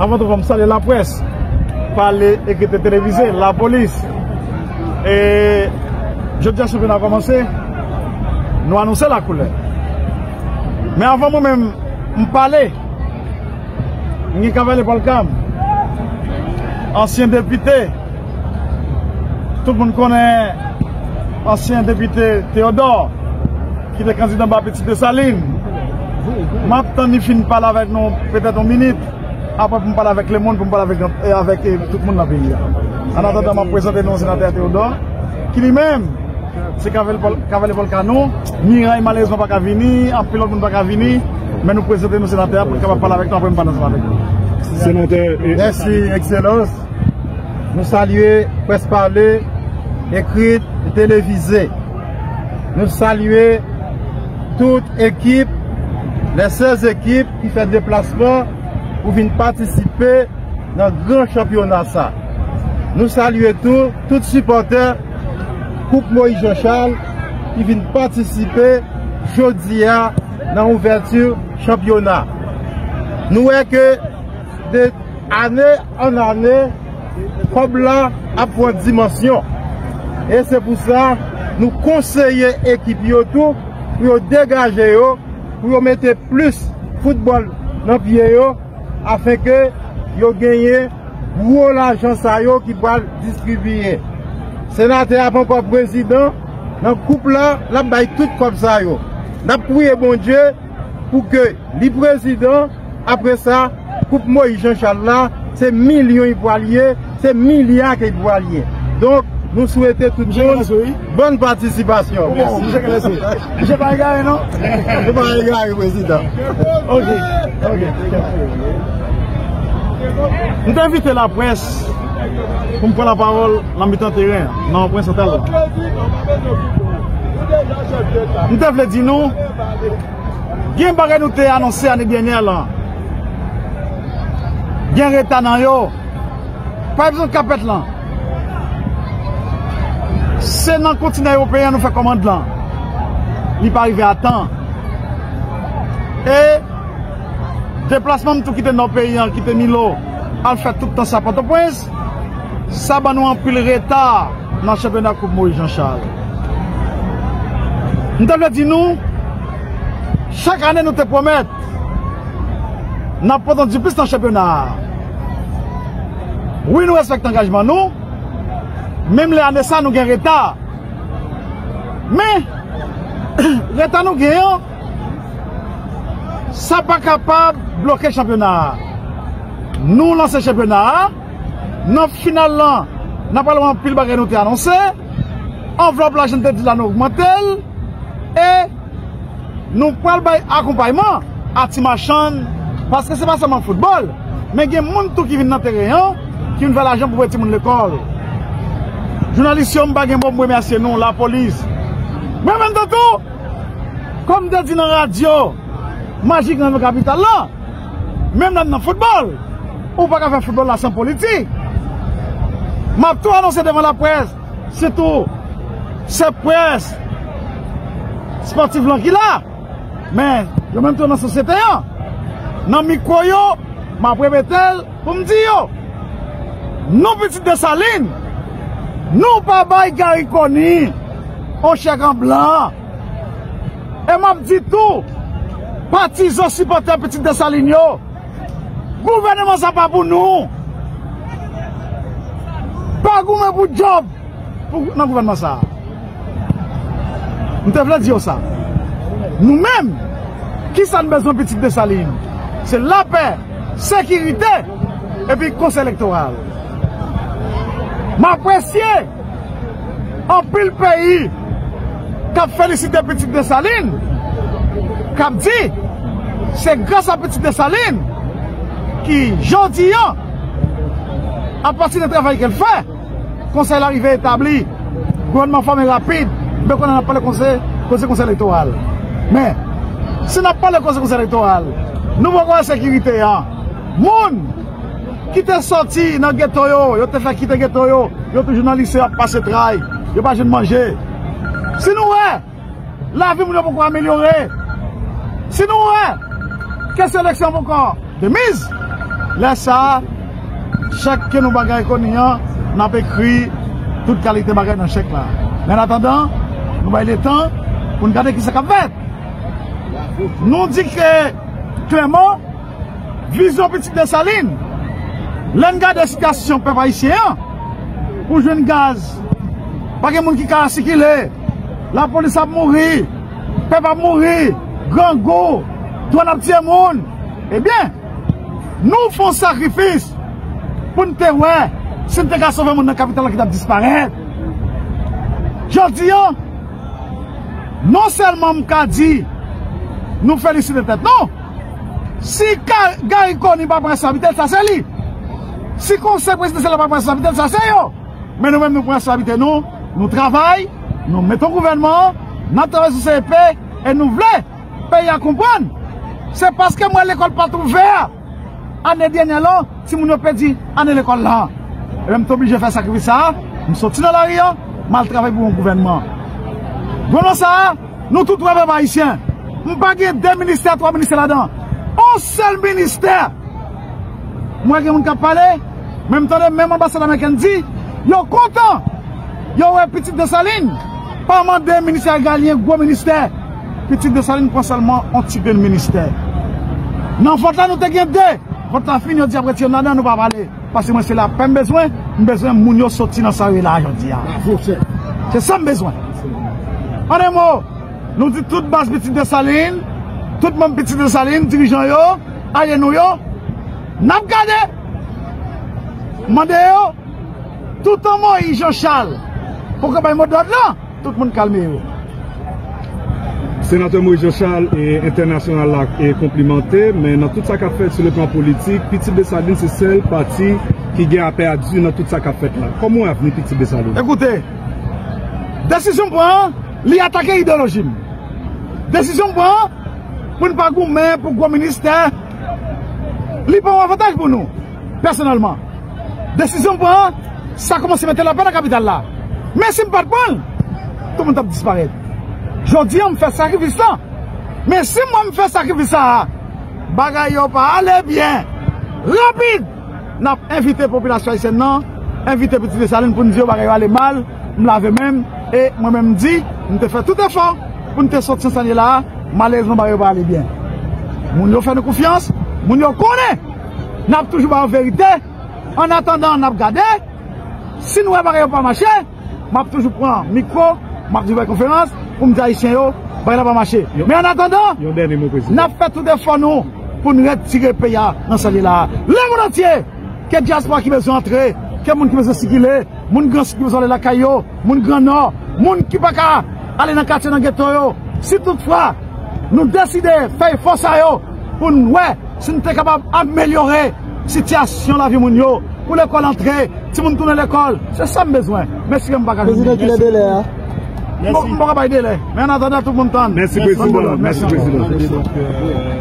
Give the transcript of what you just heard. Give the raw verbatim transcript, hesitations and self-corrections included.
Avan tou, fò m salye laprès, pale, ekri, televize, lapolis. E jodi a, chanpyona kòmanse, nou anonse lakoulè. Men avan mwen menm, m pale, m gen Cavalier Paul Cam, ansyen depite, tout moun konnen ansyen depite Théodore, ki te kandida anba Pitit Desalin. M ap tann li fin pale avèk nou petèt yon minit. Apre pou m pale avèk lemonn, pou m pale avèk, e avèk, e, tout moun nan peyi a. Annatandan, m ap prezante nou senatè Théodore, ki li menm, se Cavalier Paul, Cavalier Paul Cam nou. Miray malerezman pa ka vini, anpil lòt moun pa ka vini, men nou prezante nou senatè a pou l kapab pale avèk nou, apre m pale ansanm avèk nou. Senatè, e, Mèsi, Ekselans. Nou salye près pale, ekri, televize. Nou salye tout ekip, lè sèz ekip ki fè deplasman pou vin patisipe nan gran chanpyona sa. Nou salye tou, tout sipòtè Koup Moïse Jean Charles ki vin patisipe jodi a nan ouvèti chanpyona. Nou wè ke de ane an ane, kòb la ap pran dimansyon. E se pou sa, nou konseye ekip yo tou pou yo degaje yo, pou yo mete plis foutbòl nan pye yo, afenke yo genyen gwo lajan sa yo ki pral distribiye. Senatè a pankò prezidan, nan koup la, l ap bay tout kòb sa yo. N ap priye Bondye pou ke li prezidan, apre sa, koup Moïse Jean Charles la, se milyon li pral ye, se milya ke li pral ye. Donk, nou swete tout moun bòn patisipasyon. Mèsi. Misye pa egare, non? Misye pa egare, prezidan. Ok, ok. M te envite laprès pou m pran lapawòl nan mitan teren an, nan pwen santral la. M te vle di nou, gen bagay nou te anonse ane dènyè lan. Gen reta nan yo. Pa egzanp, kapèt lan. Se nan kontinan ewopeyen an nou fè kòmand lan. Li pa rive a tan. E deplasman m tou kite nò peyi an, kite Milo, al fè tout tan sa Pòtoprens, sa ban nou anpil reta nan chanpyona Koup Moïse Jean Charles. M te vle di nou, chak ane nou te pwomèt n ap pote yon diplis nan chanpyona a. Wi, nou respekte angajman nou, menm lè ane sa nou gen reta. Men, reta nou gen an, sa pa kapab bloke chanpyona a. Nou lanse chanpyona a. Nan final lan, n ap pral wè anpil bagay nou te anonse. Anvlòp lajan n te di la, nou ogmante l. E nou pral bay akonpayman a ti machann, paske se pa sèlman foutbòl, men gen moun tou ki vin nan teren an, ki vin fè lajan pou voye timoun lekòl. Jounalis yo, m pa gen mo, m remèsye nou, lapolis. Men menm tan tou, kòm m te di nan radyo Majik nan kapital la, menm lè n nan foutbòl, ou pa ka fè foutbòl la san politik. M ap tou anonse devan laprès, sitou se près espòtif lan ki la, men yo menm tou nan sosyete an. Nan mikwo yo, m ap repete l pou m di yo, nou pitit Desalin, nou pa bay Garry Conille yon chèk an blan. E m ap di tou, patizan, sipòtè pitit Desalin yo, gouvènman sa pa pou nou. Pa goumen pou djòb pou, nan gouvènman sa. M te vle di yo sa. Nou menm, kisa n bezwen pitit Desalin? Se lapè, sekirite, epi konsèy elektoral. M apresye anpil peyi k ap felisite pitit Desalin, k ap di se gras a pitit Desalin ki jodi an, apati de travay ke l fè, konsèy la rive etabli, gouvènman fòme rapid, men kounye a n ap pale koze, koze konsèy elektoral. Men, si n ap pale koze konsèy elektoral, nou poko wè sekirite an. Moun ki te sòti nan geto yo, yo te fè kite geto yo, yo toujou nan lise, y ap pase tray, yo pa jwenn manje. Si nou wè lavi moun yo poko amelyore, si nou wè kesyon eleksyon poko de miz, Lè sa a, chèk ke nou ba Garry Conille an, n ap ekri tout kalite bagay nan chèk la. Men an atandan, nou bay letan pou n gade kisa k ap fèt. Nou di ke klèman, vizyon Pitit Desalin, lè n gade sitiyasyon pèp ayisyen an, ou jwenn gaz, pa gen moun ki ka sikile, lapolis ap mouri, pèp ap mouri, grangou, dwàn ap tiye moun. Ebyen, nou fè yon sakrifis pou n te wè si n te ka sove moun nan kapital la ki t ap disparèt. Jodi a, non sèlman m ka di nou felisite tèt nou, si Ka- Garry Conille pa pran responsabilite l, sa se li. Si Konsèy Prezidansyèl la pa pran responsabilite l, sa se yo. Men nou menm, nou pran responsabilite nou, nou travay, nou mete yon gouvènman, n ap travay sou C E P, e nou vle peyi a konprann. Se paske m wè lekòl pa t ouvè ane dènyè la, timoun yo pèdi ane lekòl la. Ebyen, m te oblije fè sakrifis sa a, m soti nan lari an, m al travay pou yon gouvènman. Gouvènman sa a, nou tout wè, pèp ayisyen. M pa gen de ministè, twa ministè ladan. On sèl ministè. M wè gen moun k ap pale, men m tande menm anbasad amerikèn di, yo kontan, yo wè Pitit Desalin pa mande ministè regalyen, gwo ministè. Pitit Desalin pran sèlman on ti grenn ministè. Nan vòt la, nou te gen de. Vòt la fini, yo di ap retire m ladan, nou pa pale. Paske mwen, se lapè m bezwen, m bezwen moun yo soti nan sa yo ye la a jodi a. Se sa m bezwen. An de mo, nou di tout baz Pitit Desalin, tout manm Pitit Desalin, dirijan yo, alye nou yo, n ap gade, mande yo, toutan Moyiz Jan Chal poko bay modòd lan, tout moun kalme yo. Senatè Moyiz Jan Chal, e entènasyonal la, e konplimante, men nan tout sa k ap fèt sou le plan politik, Pitit Desalin se sèl pati ki gen apè a di nan tout sa k ap fèt la. Kòman w wè avni Pitit Desalin? Ekoute, desizyon m pran an, li atake ideyoloji m. Desizyon m pran an, pou n pa goumen pou gwo ministè, li pa yon avantaj pou nou, pèsonèlman. Desizyon m pran an, sa kòmanse mete lapè nan kapital la. Men si m pa t pran l, tout moun t ap disparèt. Jodi a, m fè sakrifis lan. Men si mwen m fè sakrifis sa a, bagay yo pa ale byen. Rapid, n ap envite popilasyon ayisyèn nan, envite Pitit Desalin pou n di yo bagay yo ale mal, m lave men m, e mwen menm m di, m te fè tout efò pou n te soti nan sa n ye la a, malerezman bagay yo pa ale byen. Moun yo fè nou konfyans, moun yo konnen n ap toujou ba yo verite, an atandan n ap gade, si n wè bagay yo pa mache, m ap toujou pran mikwo, m ap toujou fè konferans pou m di ayisyen yo, bagay la pa mache. Men an atandan, n ap fè tout efò nou pou n retire peyi a nan sa l ye la a. Lemonn antye, ke dyaspora ki bezwen antre, ke moun ki bezwen sikile, moun Gran Sid ki bezwen ale lakay yo, moun Gran Nò, moun ki pa ka ale nan katye, nan geto yo. Si toutfwa nou deside fè efò sa yo pou n wè si n te kapab amelyore sitiyasyon lavi moun yo, pou lekòl antre, timoun tounen lekòl, se sa m bezwen. Mèsi, m pa ka vini. Prezidan, kilè delè a? M poko bay delè, men an atandan tout moun tann. Mèsi, prezidan. Mèsi, prezidan.